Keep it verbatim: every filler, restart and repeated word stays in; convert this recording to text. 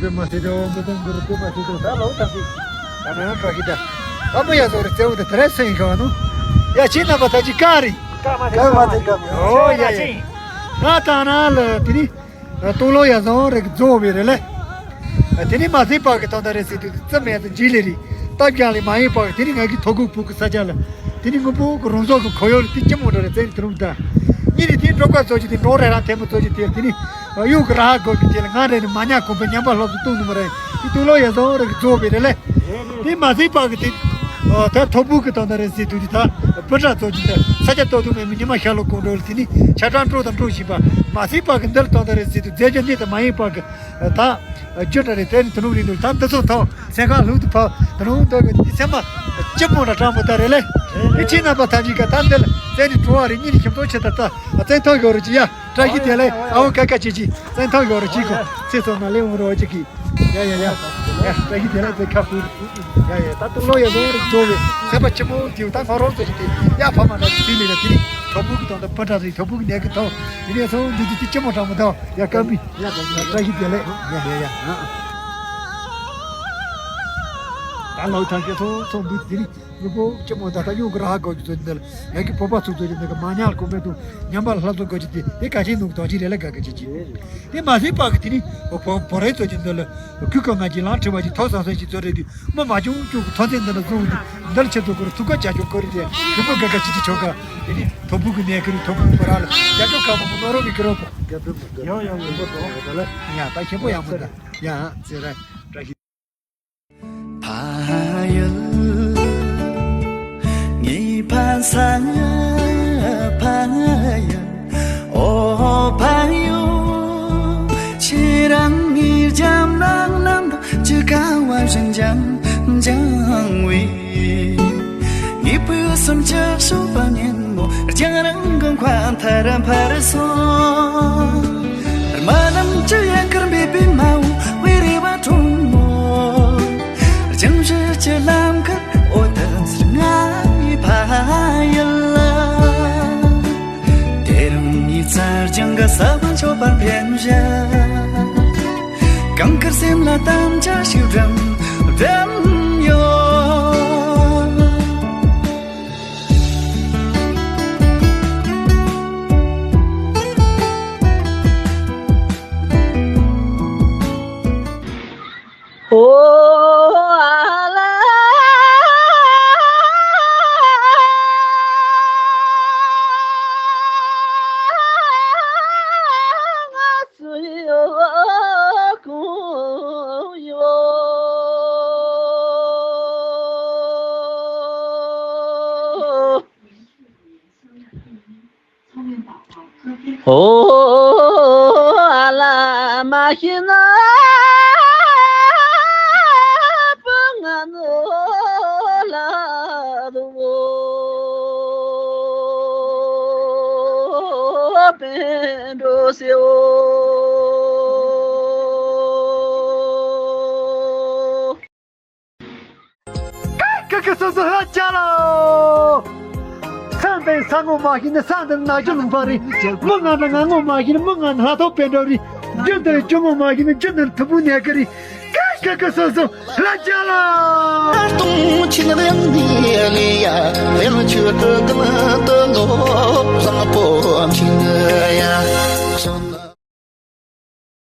མ་ཟེར་དོ་མི་དང་གུ་རུ་མ་ཟེར་དོ་ད་ལོ་ད་ཟེར། ད་ནང་བཀྲ་ཤིས་ད། ཨ་མ་ཡ་ཟོ་རེ་ཙེ་བོ་ད་དེ་རེ་སེང་ཤོ་ནུ། ཡ་ཁྱེད་རྣམ་པ་ད་ཅི་ཀ་རི། ཀ་མ་ཟེར་ཀ་མ་ཟེར་ཀ་མ་ཟེར། ཨོ་ཡ་ཡ། ང་ད་ན་ལ་དེ་ནི། སྟོང་ལོ་ཡ་ཟོ་རེ་གི་རྫོགས་བའི་རེ་ལེ། དེ་ནི་མ་ཟེར་པ་གི་ད་ད་རེ་ཟེར་དུས་ཙི་མེད་དུ་འཇིག་ལེ་རི། སྟབས་ཀྱང་ལེ་མ་ཡིན་པ་གི་དེ་ནི་ང་གི་ཐོ་གུ་ཕུག་གི་ས་ཆ་ལ། དེ་ནི་དངོས་པོ་གི་རང་བཟོ་གི་ཁོར་ཡུག་ལ་དེ་ཅི་མོ་འདྲ་རེ་ཙེ་ནི་དུ་རུང་ད། ཉིན་ནི་དེ་འགྲོ་ཀ་ཚོ་ཅི་དེ་འགྲོ་རེ་རང་ཐེ་མོ་ཚོ་ཅི་དེ་དེ་ནི། གཡུག་གི་ར་གོ་གི་དེ་ལ་ང་རེ་ནི་མ་ཉག་གོམ་པའི་ཉམས་པ་ལྷོབ་སུ་གཏོང་ནི་མ་རེད། དེ་དུང་ལོ་ཡ་ཟོ་རེ་གི་རྫོགས་པའི་རེ་ལེ། དེ་མ་ཟིན་པ་གི་དེ། ད་ཐོ་བུ་གི་དོན་དག་རེ་ཟེར་དུས་དེ་ད། བུ་ཕྲ་ཚོ་ཅི་དེ་ས་ཆ་ཏོ་ཏུ་མེད་མི་ཉི་མ་ཤར་ལོ་གོང་འགྲོ་ལ་དེ་ནི་ཆ་གྲང་སྤྲོ་དང་སྤྲོ་བཞིན་པ། མ་ཟིན་པ་གི་འདིར་དོན་དག་རེ་ཟེར་དུས་རྫས་ཀྱི་གནས་དང་མ་ཡིན་པ་གི། ད། རྒྱུ་འདྲ་རེ་དེ་ནི་དུ་ནུ་རིང་དུ་ད་འདི་ཚོ་ཐོང་སེམས་ཁ་ལྷུག་ཏུ་ཕབ་དུ་ནུ་འདོད་པའི་འདི་སེམས་མ། སྐྱིད་པོ་འདྲ་གྲང་མོ་ད་རེ་ལེ། དེ་ཁྱེད་རྣམ་པ་ཐམས་ཅད་ཀ་ད་འདི་ལ་བཙན་ནི་བྲོ་བ་རེ་གཉིས་ནི་ཁྱིམ་ཚང་ཆེ་ད་ད་བཙན་ཐོག་ཡོད་རེ་ཅི་ཡ། བཀྲ་ཤིས་བདེ་ལེགས། ཨ་འོ་ཀ་ཀ་ཅི་ཅི་བཙན་ཐང་ཡོད་རེ་ཅི་གོ་ཚེ་སོ་ན་ལེ་འོང་རོ་ཅི་གི། ཡ་ཡ་ཡ། ཡ་བཀྲ་ཤིས་བདེ་ལེགས་ཚེ་ཁ་ཕུར། ཡ་ཡ་ད་ཏུ་ལོ་ཡ་ཟོ་རེ་ཇོ་བེ་ཚེ་པ་ཆི་མོ་དེའུ་ད་ང་རོ་ཚོ་ཅི་དེ་ཡ་ཕ་མ་ན་ཅི་ལེ་ན་དེ་ནི་ཐོ་བུ་གི་དང་ད་པ་ཏྲ་རེ་ཐོ་བུ་གི་ནས་གི་ཐོ་དེ་ནས་སོང་འདི་དེ་ཅི་མོ་གྲང་མོ་ད་ཡ་ཀ་མི། ཡ་བཀྲ་ཤིས་བདེ་ལེགས། ཡ་ཡ་ཡ། ད་ལོ་ཐང་གི་ཚོ་ཚོ་འདི་དེ་ནི། ལུ་གོ་ཅི་མོ་ད་ལྟ་ཡོང་གི་ར་ཧ་གོ་གི་ཚོད་འདི་ལ་ཡ་གི་བོད་པ་ཚོ་ཚོད་ཀྱི་འདི་གི་མ་ཉལ་གོ་མེད་དུ་ཉམས་པ་ལ་ལྷ་ཚོ་གོ་ཅི་དེ་དེ་ག་ཅི་ནུག་དོ་ཅི་རེ་ལ་ག་གི་ཅི་ཅི། དེ་མ་ཟིན་པ་གི་དེ་ནི་བོ་བོ་རེ་ཚོ་ཅི་འདི་ལ་གུ་ག་ང་ཅི་ལང་ཁྲི་བ་ཅི་ཐོག་སང་སང་ཅི་ཚོ་རེ་དུ་མོ་མ་ཅུང་ཅུང་གི་ཐོག་ཚེ་འདི་ལ་བཟུང་དུ་འདི་ལ་ཆེ་ཚོ་གོ་རུ་ཐུག་ག་ཅ་ཅོ་གོ་རི་རེ་གུ་ག་ག་ག་ཅི་ཅི་ཆོ་ག། དེ་ནི་ཐོ་བུ་གི་ནས་ཁི་རི་ཐོ་བུ་གི་བོ་ར་ལ་ཅ་ཅོ་ག་མོ་མོ་ནོ་རོ་གི་ཀི་རོ་པ། ཡང་ཡང་ཡང་པོ་དོ་ཡ་ད་ལ་ཡ་ད་ཁྱེད་པོ་ཡང་མོ་ད་ཡ་ཚེ་ར་བཀྲ་ཤིས། ཕ་ཡུལ། ངའི་ཕ་ས་ཕ་ཡུལ། ཨོ་ཕ་ཡུལ། ཁྱེད་རང་ངའི་རྒྱབ་ནང་ནམ་དུ་ཅི་དགའ་བ་བཞིན་འཇང་འཇང་བའི། ངའི་བུ་གསུམ་ཅི་ཞུ་བ་ཉིན་མོ་རྒྱང་རིང་གི་མཁའ་མཐར་འཕར་སོང་། རྨི་ལམ་གྱི་ཡལ་གར་འབེབས་པའི་མ་འོངས་པའི་རེ་བ་དྲོན་མོ། རྒྱང་བཞུད་ཀྱི་ལམ་ཁར་འོད་ཟེར་ང་ཡི་ཕ་ཡུལ། དེ་རིང་ངའི་རྩྭ་ལྗང་གི་ས་བོན་མཆོད་པར་འཕེན་བཞིན། གངས་དཀར་སེམས་ལ་དམ་བཅའ་ཞིག་བསྒྲིམས་བསྒྲིམས་ཡོད། ཨོ་ཨ་ལ། ཨོ་ཨ་ལ་མ་ཤི་ན་པུ་ང་ནོ་ལ་རུ་བོ་པེན་འགྲོ་སེ་འོ། ཀ་ཀ་སོ་སོ་ཧ་ཅ་ལོ། ས་འདི་ས་ངོ་མ་ཤེས་ན་ས་འདི་ན་རྒྱུ་ལུང་པ་རེད། མི་ང་འདི་ང་ངོ་མ་ཤེས་ན་མི་ང་འདི་ལྷ་ཐོག་པའི་འགྲོ་རེད། རྒྱུ་འདི་རྒྱུ་ངོ་མ་ཤེས་ན་རྒྱུ་འདི་ཐུ་བུ་ནས་ཀ་རེད། ཀ་ཀ་ཀ་སོ་སོ་ཧ་ཅ་ལོ། སྟོང་ཆེན་ལ་ཡང་ནི་ལི་ཡ་ཡང་ཆུ་ཏུ་ཏུ་ཏུ་ལོ་བཟང་པོ་ཆེན་ཡ།